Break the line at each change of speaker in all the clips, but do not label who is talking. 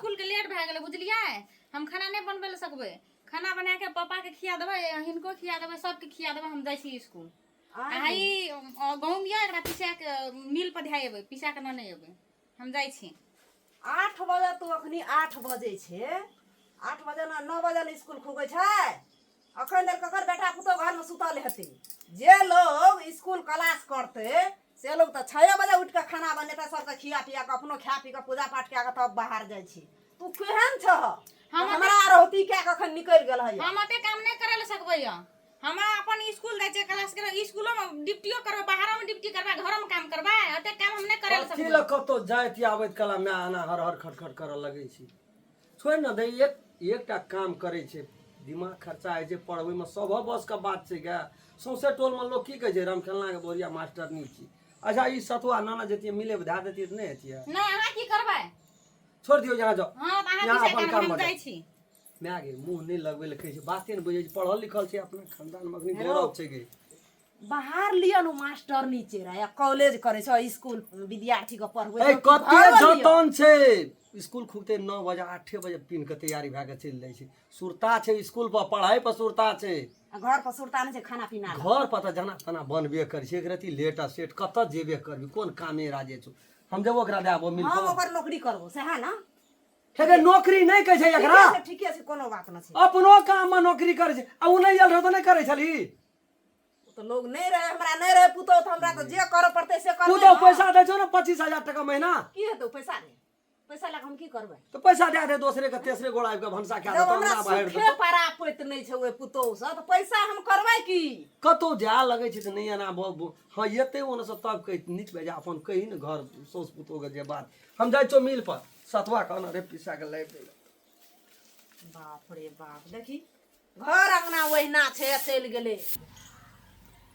School के late भए गेलै बुझलियै हम खाना नहि बनबै लए सकबै खाना बना के पापा के खिया देबै हिनको खिया देबै सबके खिया देबै हम जाइ छी स्कूल आ ई गहूँम यऽ एकरा पिसा के मिल पर धए एबै पिसा के नेने एबै हम जाइ छी
8 बजे तू अखनी 8 बजे छै 8 बजे ना 9 बजे ने स्कूल खुगै छै अखन धरि ककर बेटा पुतोह घरमे सुतल हेतै जे लोग स्कूल क्लास करतै से लोग तऽ 6 बजे उठि कऽ खाना बनेतै सबके खिया पिया कऽ अपनो खा पी कऽ पूजा पाठ कए कऽ तब बाहर जाइ छी तू केहन छह हमरा रहती कए कऽ अखन निकलि गेल है
हम ओते काम नहि करै लए सकबै यऽ हमरा अपन स्कूल जाइ छियै क्लास करे स्कूलो मे ड्यूटियो करबै बाहरो मे ड्यूटी करबै घरो मे काम करबै ओते काम हम नहि करै लए
कथी
सकबै
लए कतौ जाइत आबैत कला माय एना हर हर खटखट करऽ लगै छै छोड़ि ने दे एक एकटा काम करै छै दिमाग खर्चा होइ छै पढ़बैमे सभ बसके बात छै गे सौंसे टोलमे लोक की कहै छै रामखेलनाके बोरिया मास्टरनी छी अच्छा ई सतुआ नाना जैतियै मिले धए दैतियै तऽ नहि हेतियै
नहि अहाँ की करबै
छोड़ि दियौ यहाँ जाउ
हँ तऽ अहाँ
यहाँ
पीछा
अपन
काम
काम
हम
बजाउ।
जाइ छी
माय गे मुँह नहि लगबै लए कहै छै बाते नहि बुझै छै पढ़ल लिखल छै अपना खानदानमे अखनी गौरव छै गे
बाहर लिअ ने मास्टर नीचे रहे कॉलेज करे छै स्कूल विद्यार्थी के पढ़बै
ए
छै,
कते
घरो लिअ।
जतन छै स्कूल खुलते 9 बजे 8 बजे पिन के तैयारी भए के चलि जाइ छै सुरता छै स्कूल पर पढ़ाई पर सुरता छै
आ घर पर सुरता नहि छै खाना पीना लए।
घर पर तऽ जना तना बनबे करै छै एक रति लेट आ सेट कतऽ जेबे करबी कोन कामे राजे छौ हम जेबो ओकरा दए आबो मिल
हम ओकर नौकरी करबो सएह ने
हे गे नौकरी नहि कहै छै एकरा
ठीके छै ठीके छै कोनो बात नहि छै
अपनो काम मे नौकरी करै छै आ ओ नहि आयल रहौ तऽ नहि करै छलही
ओ तऽ लोग नहि रहे हमरा नहि रहे पुतोह तऽ हमरा तऽ जे करऽ पड़तै से करबै
पुतोह
ने।
पैसा दै छौ ने 25,000 टका महीना
की हेतौ पैसा रे पैसा लए कऽ हम की करबै
तऽ पैसा दए दे दोसरे के तेसरे गोड़ आबि कऽ भनसा कए
जब
देतौ
हमरा
अंगना बाहर
सुखे
देतौ
परापैत नहि छै ओहि पुतोहसँ तऽ पैसा हम करबै की
कतौ जाय लगै छै तऽ नहि एना हँ एतै ओनसँ तब कहि नीक बेजा अपन कही ने घर साउस पुतोहके जे बात हम जाइ छियौ मिल पर सतुआ कहना रे पिसा के लाबि दै
बाप रे बाप देखी घर अंगना ओहिना छै चलि गेलै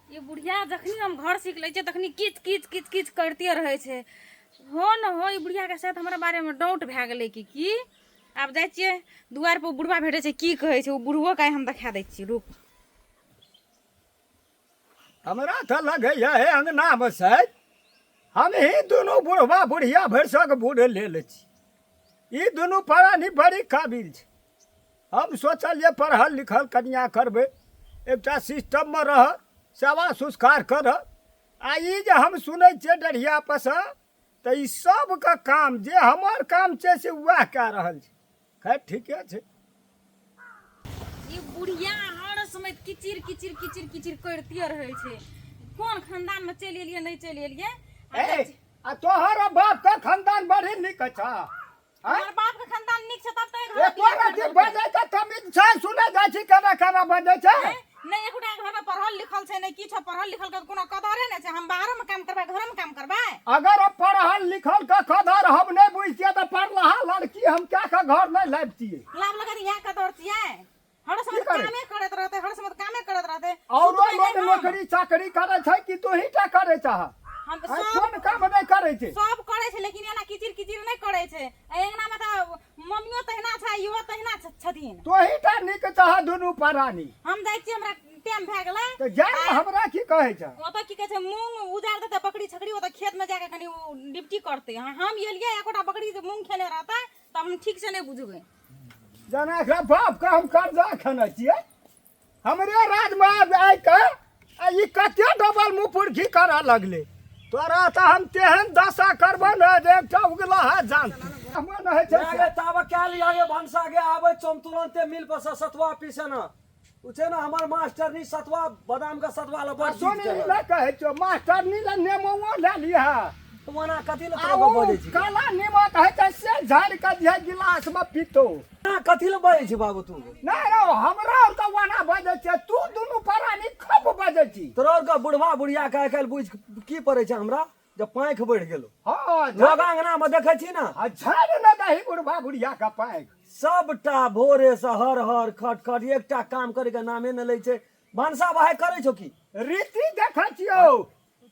ई बुढ़िया जखनी हम घर सीख लै छियै तखनी किच किच किच किच करिते रहै छै हो न हो ई बुढ़ियाके शायद हमरा बारेमे डाउट भए गेलै कि की आब जाइ छियै दुआरि पर बुढ़बा भेटै छै की कहै छै ओ बुढ़बोके आइ हम देखा दै छियै रुक
हमरा तऽ लगैए हे अङ्गनामे शायद हमही दुनू बुढ़बा बुढ़िया भरिसक बूढ़ लेल छी ई दुनू प्राणी बड़ी काबिल छै हम सोचल जे पढ़ल लिखल कनिया करबै एकटा सिस्टममे रह सेवा संस्कार कर आ ई जे हम सुनै छियै डढ़िया पर तऽ ई सबके काम जे हमर काम छै से वएह कए रहल छै खैर ठीके छै
ई बुढ़िया हर समय किचिर किचिर किचिर किचिर करिते रहै छै कोन खानदान में चलि एलियै नहि चलि एलियै
ए आ तोहर बाप के खानदान बड़ी नीक छ
हमर बाप के खानदान नीक छै तब तऽ
ए तोरा जे बजै के तमीज छै सुनै जाइ छी केना केना बजै छै
नहि एकोटा घर में पढ़ल लिखल छै नहि किछु पढ़ल लिखल के कोनो कदरे नहि छै हम बाहरो में काम करबै घरो में काम करबै
अगर पढ़ल लिखल के कदर हम नहि बुझतियै तऽ पढ़लहा लड़की हम क्या के घर नहि लाबितियै
लाभ लगत इएह कदर छियै हर समय
की करै?
कामे करैत रहतै हर समय कामे करैत रहतै
औरो
सुतबै
लोग
नहि हम।
नौकरी चाकरी करै छै कि तू ही टा करै छह
हम
आँय,
सब
कोन काम नहि करै छै
सब करै छै लेकिन एना किचिर किचिर नहि करै छै आ अंगना मे तऽ मम्मियो तहिना छै इहो तहिना छथिन
तोही टा नीक छह दुनू प्राणी
हम जाइ छियै हमरा टाइम भए गेलै
तऽ जा ने, हमरा की कहै छह
ओतऽ की कहै छै मूंग उजाड़ देतै बकरी छकरी ओतऽ खेत मे जाके कनि ओ ड्यूटी करतै हँ हम एलियै एकोटा बकरी जे मूंग खेने रहतै तऽ हम ठीक से नहि बुझबै
जेना एकरा बापके हम कर्जा खेने छियै हमरे राजमे आबि आबि कऽ आ ई कते डबल मुँह पुरखी करऽ लगलै तोरा तऽ हम तेहन दशा करबऽ ने जे एकटा उगलाहा जान हमर नहि होइ छै
गे ताबे कए लिअ ये भनसा गे आबै छौ हम तुरन्ते मिल पर से सतुआ पीसे न ओ छै ने हमर मास्टरनी सतुआ बादाम के सतुआ लए बड़
सुन
जिद केलक
लए कहै छियौ मास्टरनी लए नेमो लए लिहऽ
ओना कथी लए
आ
तोरा
ओ
बजै छी
काला नीमक होइ छै से झाड़ि कऽ दिहे गिलासमे पीतौ
ओना कथी लए बजै छी बाबू तू
नहि रौ हमरा आर तऽ ओना बजै छियै तू दुनू प्राणी खूब बजै छी
तोरा आरके बुढ़वा बुढ़िया के आइ काल्हि बुझि की पड़ै छै हमरा जे पाँखि बढ़ि गेलो
हँ
लोग अंगना मे देखै छी ने
आ झाड़ि ने दही बुढ़बा बुढ़िया के पाँखि
सबटा भोरे से हर हर खट खट एकटा काम करे के नामे ने लै छै भनसा बहाय करै छौ की
रीति देखै छियौ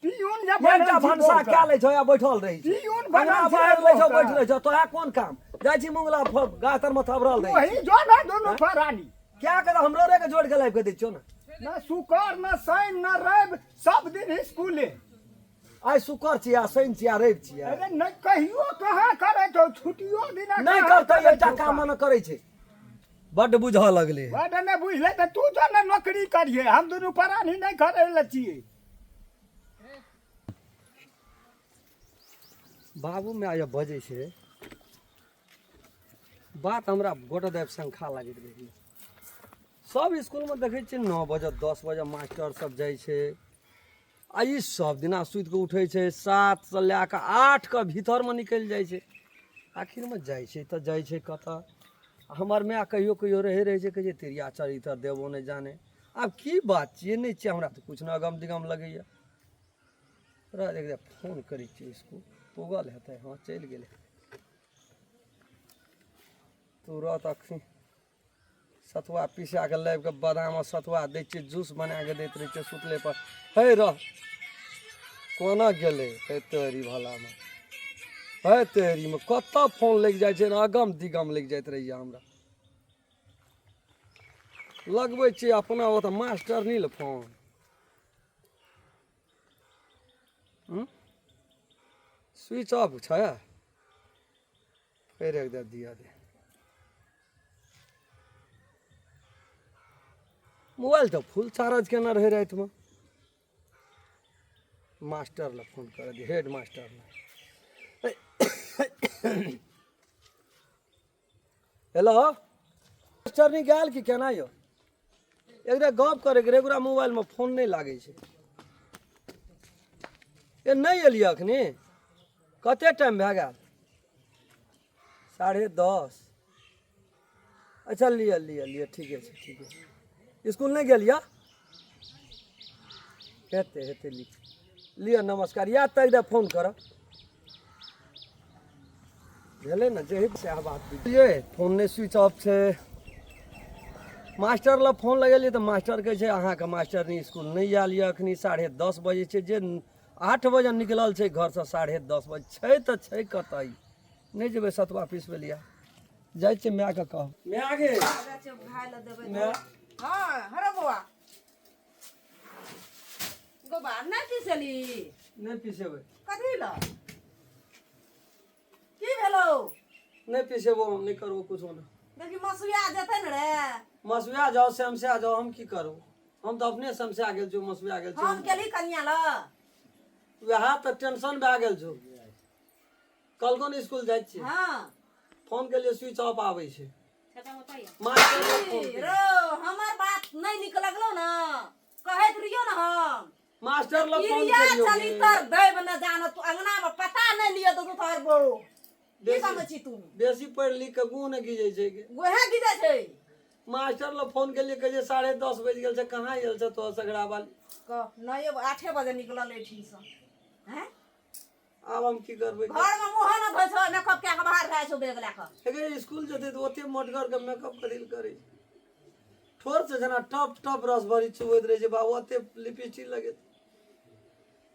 पियून जे बनल
एकटा
छी
भनसा
बौका।
कए लै छौ या बैठल रहै छी
पियून बनल
अंगना
छी
बाहर लै छौ
बौका।
बैठ रहै छौ तोरा कोन काम जाइ छी मुंगला गाछ तर मे थबरल रहै
वही जो ने दुनू प्राणी
क्या कर हमरो रे के जोड़ के लाबि के दै छियौ ने
न शुक्र न शनि न रवि सब दिन स्कूले
आइ शुक्र छियै आ शनि छियै आ रवि छियै।
अरे नहि कहियो कहाँ करै छौ, छुट्टियो दिना
नहि
कहाँ
करतै,
करै
एकटा
छौ
काम नहि करै छै। बड्ड बुझऽ लगलै।
बड्ड नहि बुझलै तऽ तू तो ने नौकरी करिहे, हम दुनू प्राणी नहि करै लए छियै।
बाबू माय बजै छै बात, हमरा गोटे दाबि शंखा लागैत रहैए। सब इसकुलमे देखै छियै 9 बजे 10 बजे मास्टर सब जाइ छै, आ ई सब दिना सुति कऽ उठै छै 7सँ लए कऽ 8के भीतरमे निकलि जाइ छै। आखिरमे जाइ छै तऽ जाइ छै कतऽ? हमर माय कहियो कहियो रहै रहै छै, कहै छै तिरिया चरितर देबो नहि जाने। आब की बात छियै नहि छियै, हमरा तऽ किछु नहि अगम दिगम लगैए। रह, एक बेर फोन करै छियै इसकुल, पुगल हेतै। हँ, चलि गेलै। तुरत अखन सतुआ पिसा कऽ लाबि कऽ बादाम आ सतुआ दै छियै, जूस बना कऽ दैत रहै छियै सुतले पर। हे रह, कोना गेलै? हे तोरी भलामे, हे तोरीमे कतऽ फोन लागि जाइ छै ने, अगम दिगम लागि जाइत रहैए। हमरा लगबै छियै अपना ओतऽ मास्टर नील फोन। स्विच ऑफ छै। फेर एक दे दिया दे मोबाइल तऽ फुल चार्ज केने रहै रातिमे। मास्टर लए फोन कर दे, हेड मास्टर लए। हेलो, मास्टर नहीं गेल कि केना यौ? एकरा गप करैके रहै, ओकरा मोबाइलमे फोन नहि लागै छै। ए नहि एलियै अखनी? कते टाइम भए गेल? 10:30। अच्छा लिअ लिअ लिअ, ठीके छै ठीके छै। इसकुल नहि गेल यऽ? हेतै हेतै, लिख लिअ। नमस्कार, याद तक दे फोन करब। भेलै ने जे सएह बात बुझलियै। फोन नहि स्विच ऑफ छै। मास्टर लग फोन लगेलियै तऽ मास्टर कहै छै अहाँके मास्टर नहि इसकुल नहि आयल यऽ अखनी। 10:30 बजे छै, जे 8 बजे निकलल छै घरसँ, 10:30 बजे छै तऽ छै कतऽ? नहि जेबै सतुआ पिसबै लिअ, जाइ छियै मायके कहब। माय गे।
भाय लए देबै।
माय।
हँ हरो बौआ, गोबा नहि पिसली?
नहि पिसेबै।
कथी लए? की भेलौ?
नहि पिसेबो हम, नहि करबो कुछो नहि।
देखी मसुआ जेतै ने रे।
मसुआ जाओ, समस्या जाओ, हम की करबो? हम तऽ अपने समस्या गेल छौ, मसुआ गेल छौ।
हम केली कनिया ल।
वएह तऽ टेंशन भए गेल छौ। कल कोन स्कूल जाइ छियै?
हँ।
फोन के लिए स्विच ऑफ आबै छै। मास्टर लग फोन केलियै।
रो हमर बात नहि नीक लगलो ने? कहैत रहियो ने हम।
मास्टर लग फोन
क्रिया
केलियौ गे।
चलितर दैब न जानो तू, अंगना में पता नहीं लियो तो तोहर बो की समझ छी तू?
बेसी पढ़ि लिख के गुण नहि गिजै छै गे।
वएह गिजै छै।
मास्टर लग फोन केलियै, कहै छै 10:30 बजि गेल छै, कहाँ आयल छै तोहर सगरा वाली?
कह नए 8 बजे निकलल एहिठिनसँ हैं।
आब हम की करबै?
घर में मुँह न धोइ छौ, मेकअप कए के बाहर भए छौ बैग लए कऽ।
हे स्कूल जेतै तऽ ओते मोटगर के मेकअप करै लए करै छै, ठोर से जेना टप टप रस भरी चुबैत रहै छै बाबू, ओते लिपस्टिक लगेत।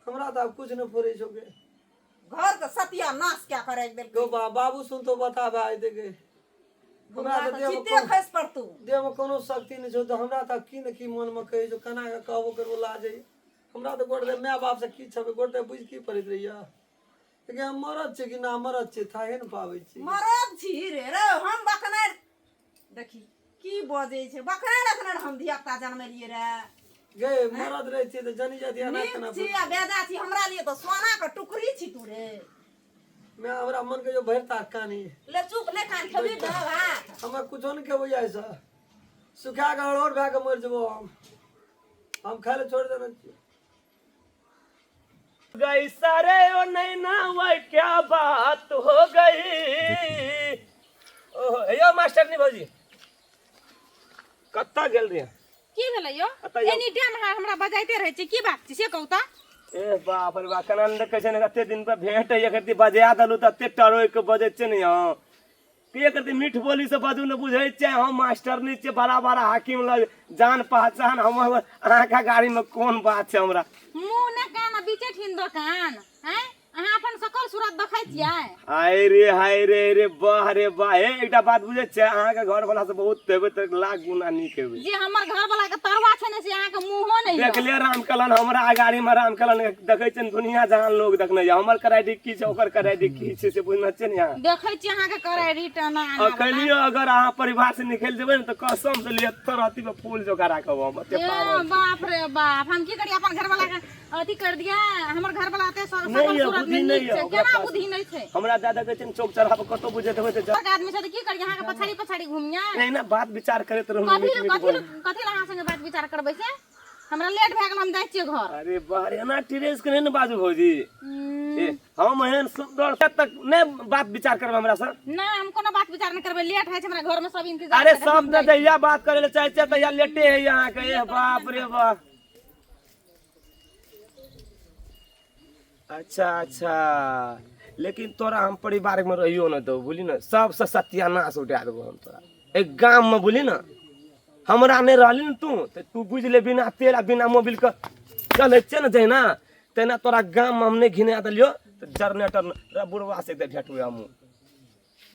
हमरा तऽ आब कुछ नहि फुरै छौ गे।
घर के सत्यानाश क्या करे देलकै।
गौ बा बाबू सुन तो बताबे आइ दे गे। हमरा तऽ देहमे
चित्ते
कोनो
खसि पड़तौ।
देहमे कोनो शक्ति नहि छौ तऽ हमरा तऽ आब की ने की मनमे कहै छौ, केना कऽ कहबो करबो लाज होइए हमरा तऽ। गोटे माय बापसँ की छबै? गोटे बुझि की पड़ैत रहैए? लेकिन हम मरद छियै कि ना मरद छियै, थाहे ने पाबै छी।
मरद छी रे। रे हम बकनाइ देखी की बजै छै, बकनाइ रखने हम धिया पुता जनमेलियै रे।
गे मरद रहै छियै तऽ जनी जाति एना
नीक
केना
छी आ बेजा छी, हमरा लिए तऽ सोना के टुकड़ी छी तू रे।
मैं हमरा मन के जो भरि ताक कानी।
ले चुप, नहि कान, खेबी ने भात?
हमरा कुछो नहि खेबै, आइसँ सुखा कऽ अड़ोर भए कऽ मरि जेबो हम। हम खाय लए छोड़ि देने छियै।
गई सारे ओ नैना वह क्या बात हो गई। ओहो यो मास्टर नी भौजी, कतऽ गेल रहियै?
की भेलै यौ?
एतऽ यौ।
एनी टाइम अहाँ हमरा बजाइते रहै छी, की बात छै से कहू तऽ।
ए बाप रे बाप, केना ने देखै छै ने, कते दिन पर भेंट होइए, कते बजा देलहुँ तऽ एते टरोइ के बजै छै ने यौ। के करते मीठ बोली से बजू ने, बुझै छियै हम मास्टर नहि छियै, बड़ा बड़ा हाकिम लग जान पहचान हमर अहाँके गाड़ी में कोन बात छै हमरा।
मुँह ने कान आ बीचे ठिन दोकान हैं। अहाँ अपन सकल सूरत देखै छियै।
हाय रे हाय रे रे वाह रे वाह। हे एकटा बात बुझै छियै, अहाँके घर वाला से बहुत हेबै तऽ लाख गुना नीक हेबै।
जे हमर घर वाला के तरवा छै ने से अहाँके मुँहो नहि यऽ।
देखलियै रामकलन हमरा अगाड़ी में रामकलन देखै छै ने दुनिया जहान लोग देखने यऽ, हमर कराइडी की छै ओकर कराइडी की छै से बुझना छै ने अहाँ।
देखै छियै अहाँके करै रिटर्न आना।
अकेलियो अगर अहाँ परिवार से निकलि जेबै ने तऽ कसम से लिअ तरहती पे फूल जोका राखब हम एते
ए
पावर।
बाप रे बाप, हम की करी अपन घर वाला के अथी कर दिया। हमर घर वाला एते
नहि
सकल
यऽ,
सूरत
बुद्धि
में
नहि
नीक
यऽ,
छै।
ओकरा
केना
पास।
बुद्धि नहि छै?
हमरा दादा कहै छै ने चौक चौराहा पर कतौ बुझैत हेबै तऽ
के आदमी छै तऽ की करी अहाँके पछाड़ी पछाड़ी घुमिया?
नहीं ना बात विचार करैत रहू।
कथी
मीठ मीठ
कथी
बोल।
कथी लए अहाँ संगे बात विचार करबै से? हमरा लेट भए गेल, हम जाइ छियै घर।
अरे बाह रे, एना टिरेस के नहीं ने बाजू भौजी। ए हम एहन सुंदर तक नहीं बात विचार करबै हमरा से।
नहि, हम कोनो बात विचार नहि करबै, लेट होइ छै, हमरा घर में सब इंतजार
अरे
करै छै।
सब तऽ जहिया बात करे ले चाहे छियै तहिया लेटे है अहाँके। ए बाप रे बाप। अच्छा अच्छा, लेकिन तोरा हम परिवार में रहियो न दो बुझली ने, सबसे सत्यानाश उठा देबो हम तोरा एक गाम में बुझली ने। हमरा नहीं रहली ने तू तऽ तू बुझि ले बिना तेल आ बिना मोबिल के चलै छियै ने जहिना तहिना तोरा गाम में हम नहीं घिना देलियो तऽ जनरेटर रे बुढ़वा से भेटबै हमहूँ।